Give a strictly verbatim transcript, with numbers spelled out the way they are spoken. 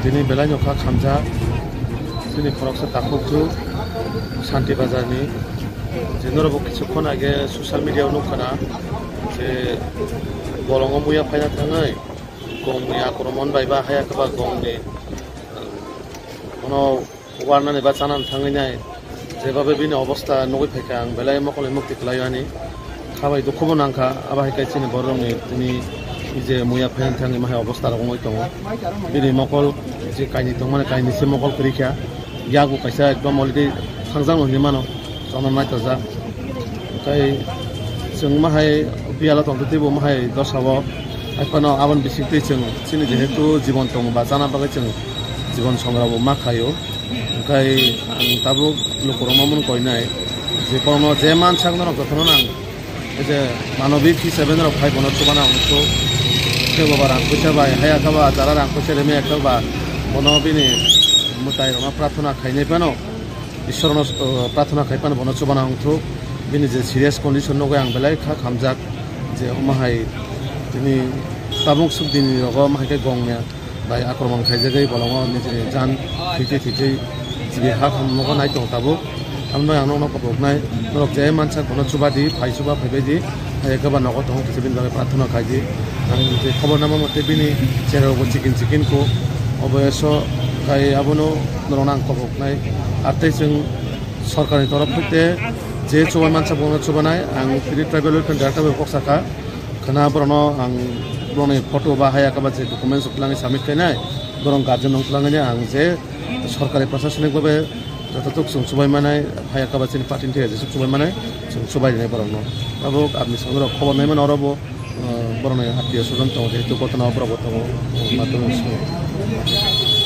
Tini belai no kha khamjak, tini khoroksa takhukju Shanti Bazar ni, je norok bo kichukhon age social media o nukha na, je bolongo muya phaina thangwi gongni akromon bai ba haya khe ba gongni, bono warnani ba chanani thangwi nai, jebabe bini obostha nugwi phaikha ang belai mokol mukti kwlai ani. Khabai dukhubo nangkha, abo hai khe chini borokni tini je muya phaina thangwi mahai obostha rok wngwi tongo. Bini mokol je kainwi tongmani kainwi se mokol kwrwi kha, yakbo kaisa ekdom already thangjak no hinwi mano, chwngno naithajak. Tei chwng mahai biyalo tongtwi teibo mahai dosao, hai phano aboni bisingtwi chwng chini jehetu jibon tongo ba chana bagwi chwng jibon songrabo ma khaio. Hwnkhe ang tabuk lukurokno mung koinai je borokno je mansak norok jotono nang, ei je manobik hisabe norok phai bono chubana wngkhu. Kebo ba rang puisa bai haya khe ba jara rang puisa rimi ektal ba bono bini mwtai rokno prarthana khainai phano. Ishwarno, uh, prarthana khai phano bono chubana wngthuk. Bini je serious condition nugwi ang belai kha khamjak je omo hai tini tabuk suk dini rogo omo hai khe gongya bai akromon khaijagwi bolongo nijini jan thwitwi thwitwi jibi ha khamnokgo nai tong tabuk. Tamno ang nokno kopoknai, norok je mansak bono chubadi, phai chuba phaibaidi. Hai khe ba nogo tongo kisa bini bagwi prarthana khaidi. Ang je khobor nangma mote bini chera rogo chikin chikin kho. Obo eso khai abono norokno ang koboknai. Ar tei chwng sorkarni torof hoite je chubai mansa bono chubanai. Ang tini tribal welfare director bai kok sakha. Khwna borokno ang borokni photo ba haya khe ba je documents rok twlangwi submit khainai. Borok guardian rok twlangwi ang je sorkari prasasonik babe jototok chwng chubai manai, haya khe ba chini party ni thai jesuk chubai manai, chwng chubai rinai borokno. Tabuk aboni salo borok khobor naimano oro bo, uh, borokni attiyo swajon tongo, jehetu gotona o borok bo tongo, uh, matwrwng se.